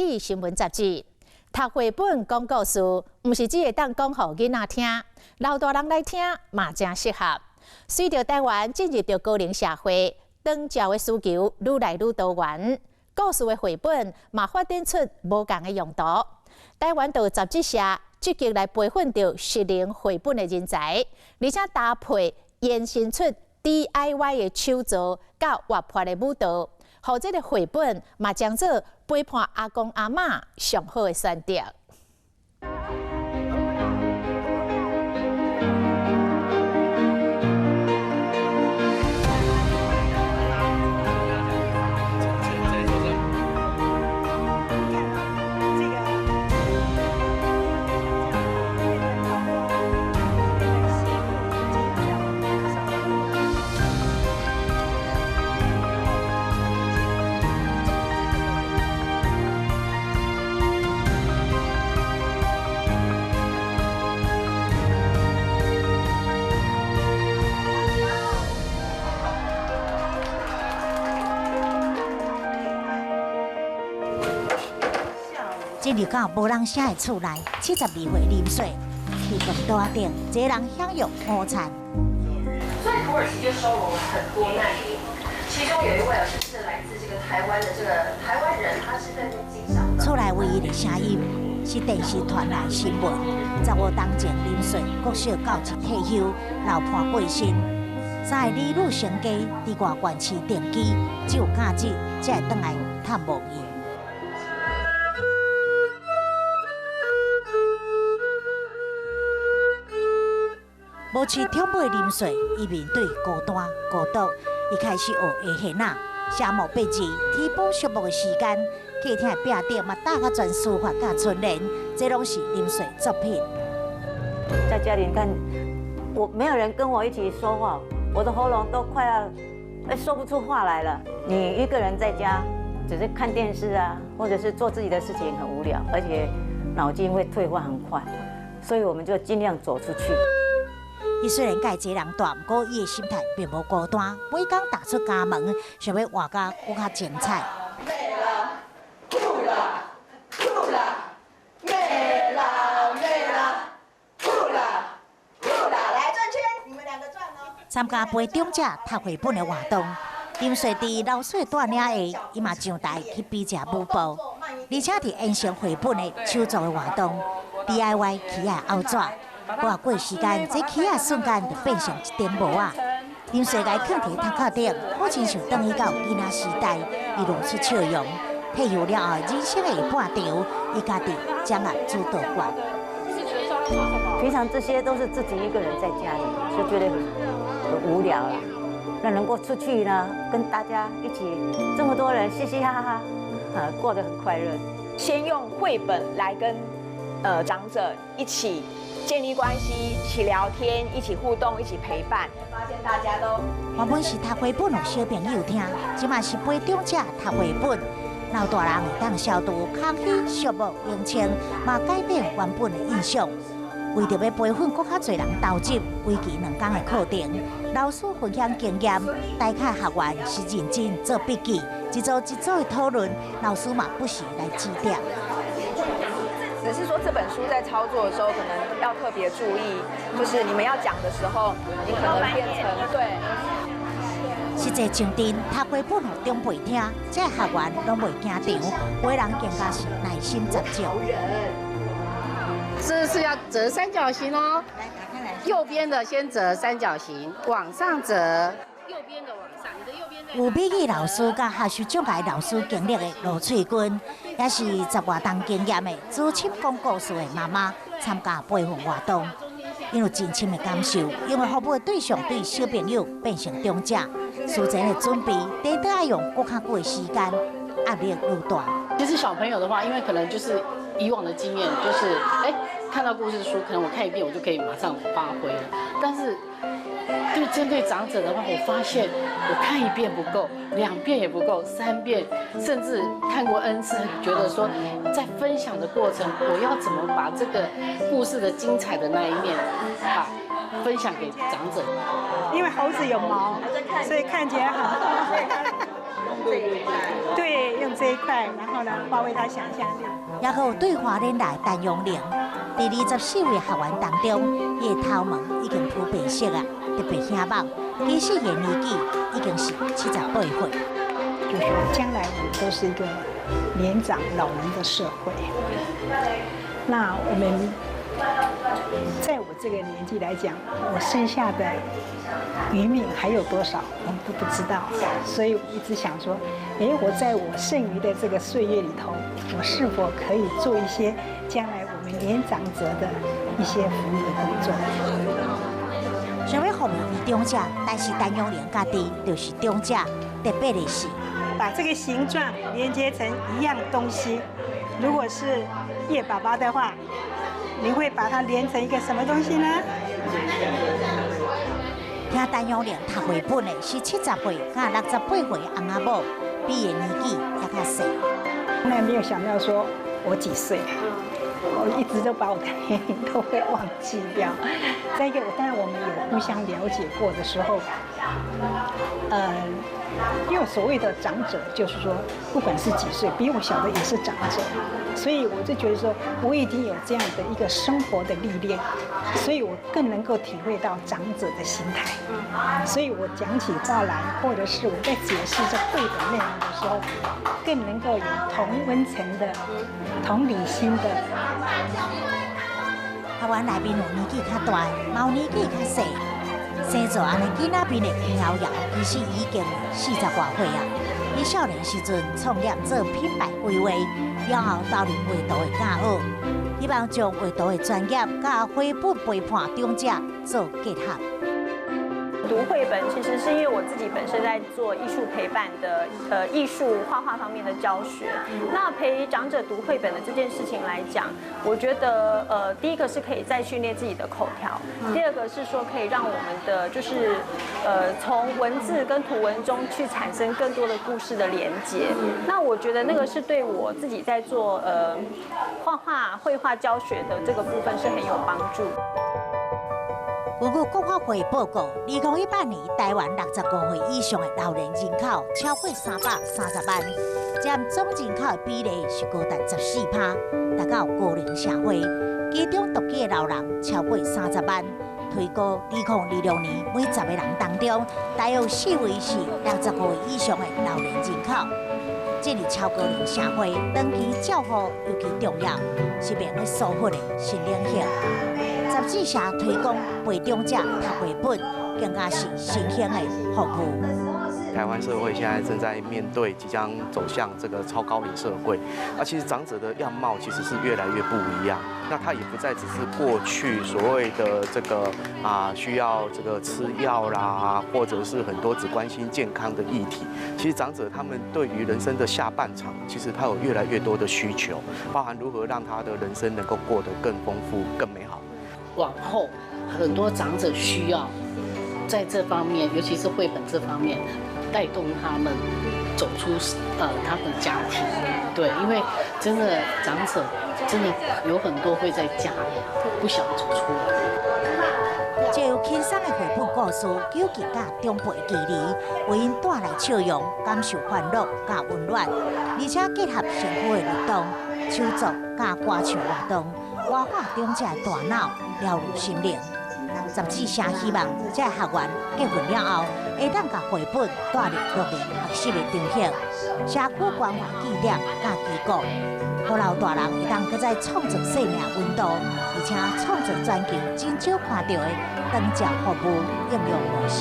語新聞雜誌。讀繪本講故事，毋是只會當講予囡仔聽，老大人來聽嘛誠適合。隨著台灣進入著高齡社會，長照的需求愈來愈多元，故事的繪本嘛發展出無仝的用途。台灣道雜誌社積極來培訓著適齡繪本的人才，而且搭配延伸出 DIY 的手作佮活潑的舞蹈，予這个繪本嘛將做陪伴阿公阿嬤上好的選擇。進入到無人聲的厝內，72歲林雪佇飯桌仔頂，一个人享用午餐。所以土耳其就收容了很多難民，其中有一位是來自這個台灣的這個台灣人，他是在機上。厝內唯一的聲音是電視傳來新聞。15冬前，林雪國小教職退休，老伴過身，三个兒女成家佇外縣市定居，只有假日才會轉來探望伊。無飼寵物林雪，伊面對孤單孤獨，伊開始學會現仔，寫毛筆字，填補寂寞的時間。客廳的壁頂嘛，貼甲全書法佮春聯，這攏是林雪作品。在家裡你看，我沒有人跟我一起說話，我的喉嚨都快要說不出話來了。你一個人在家，只是看電視啊，或者是做自己的事情，很無聊，而且腦筋會退化很快，所以我們就盡量走出去。伊雖然佮一个人蹛，毋過伊的心態並無孤單。每工踏出家門，想欲活甲閣較精彩。美啦，酷啦，酷啦，美啦，美啦，酷啦，酷啦，來轉圈，你們兩個轉哦。參加陪長者讀繪本的活動，林雪佇老師帶領下，伊嘛上台去比這舞步，而且佇完成繪本的手作的活動，DIY 起仔拗紙。偌過時間，這起仔瞬間就變成一頂帽仔。林雪共囥佇頭殼頂，好親像轉去到囡仔時代，伊露出笑容。退休了後，人生的下半場，伊家己掌握主導權。平常這些都是自己一個人在家裡，就覺得很無聊了。那能夠出去呢，跟大家一起這麼多人嘻嘻哈哈，啊，過得很快樂。先用繪本來跟長者一起建立關係，一起聊天，一起互動，一起陪伴。發現大家都原本是讀繪本予小朋友聽，這馬是陪長者讀繪本，老大人會當消除空虛、寂寞、冷清，嘛改變原本的印象。為著欲培訓閣較濟人投入為期2工的課程，老師分享經驗，大家學員是認真做筆記，一組一組的討論，老師嘛不時來指點。只是說這本書在操作的時候，可能要特別注意，就是你們要講的時候，你可能變成對。實際上陣讀繪本予長輩聽，這學員攏袂驚場，有的人更加是耐心集中。這是要折三角形哦，右邊的先折三角形，往上折。右邊的往上，你的右邊。有美語老師佮學習障礙老師經歷的羅翠君，也是十外冬經驗的資深講故事的媽媽，參加培訓活動，𪜶有真深的感受，因為服務的對象對小朋友變成長者，事前的準備，得都愛用閣較久的時間，壓力愈大。其實小朋友的話，因為可能就是以往的經驗，就是看到故事書，可能我看一遍我就可以馬上發揮了，但是對針對長者的話，我發現我看一遍不夠，2遍也不夠，3遍，甚至看過 N 次，覺得說在分享的過程，我要怎麼把這個故事的精彩的那一面，分享給長者。因為猴子有毛，所以看起來很。這一塊，對，用這一塊，然後呢，發揮他想象力。也閣有對花蓮來陳永玲，佇24位學員當中，伊的頭毛已經鋪白色啊，特別顯目。其實伊的年紀已經是78歲。就是說，將來我們都是一個年長老人的社會。那我們在我這個年紀來講，我剩下的餘命還有多少，我們都不知道。所以我一直想說，哎，我在我剩餘的這個歲月裡頭，我是否可以做一些將來我們年長者的一些服務的工作？想欲服務長者，但是陳永玲家己就是長者，特別的是把這個形狀連接成一樣東西。如果是葉爸爸的話，你會把它連成一個什麼東西呢？聽陳永玲讀繪本的是70歲佮68歲的翁仔某，比伊年紀猶較細。從來沒有想到說我幾歲，我一直都把我的年齡都會忘記掉。再一個，當然我們有互相了解過的時候，因為所謂的長者，就是說不管是幾歲，比我小的也是長者，所以我就覺得說我已經有這樣的一個生活的歷練，所以我更能夠體會到長者的心態。所以我講起話來，或者是我在解釋這繪本內容的時候，更能夠有同溫層的、同理心的。學員內面有年紀較大，嘛有年紀較細。生做按呢囡仔面的黃瑤瑤，其實已經40外歲啊。伊少年時陣創業做品牌規劃，了後投入畫圖的教學，希望將畫圖的專業佮繪本陪伴長者做結合。讀繪本其實是因為我自己本身在做藝術陪伴的，藝術畫畫方面的教學。那陪長者讀繪本的這件事情來講，我覺得，第一個是可以再訓練自己的口條，第二個是說可以讓我們的就是，從文字跟圖文中去產生更多的故事的連結。那我覺得那個是對我自己在做，畫畫繪畫教學的這個部分是很有幫助。根據國發會報告，2018年台灣65歲以上的老年人口超過330萬，佔總人口的比例是高達14%，達到高齡社會。其中獨居的老人超過30萬，推估2026年每10個人當中，大約4位是65歲以上的老年人口。進入超高齡社會，長期照護尤其重要，是免得疏忽的新領域。雜誌社推廣陪長者讀繪本，更加是新興的服務。台灣社會現在正在面對即將走向這個超高齡社會，那其實長者的樣貌其實是越來越不一樣。那他也不再只是過去所謂的這個啊需要這個吃藥啦，或者是很多只關心健康的議題。其實長者他們對於人生的下半場，其實他有越來越多的需求，包含如何讓他的人生能夠過得更豐富、更美好。往後很多長者需要在這方面，尤其是繪本這方面，帶動他們走出他們的家庭。對，因為真的長者真的有很多會在家裡不想走出來。藉由輕鬆的繪本故事，糾結佮長輩距離，為𪜶帶來笑容，感受歡樂佮溫暖，而且結合身軀的律動、手作佮歌唱活動，活化長者的大腦，療癒心靈。雜誌社希望這个學員結訓了後，會當共繪本帶入樂齡學習的場域，社區關懷據點佮機構，予老大人會當閣再創造生命溫度，而且創造全球真少看著的長照服務應用模式。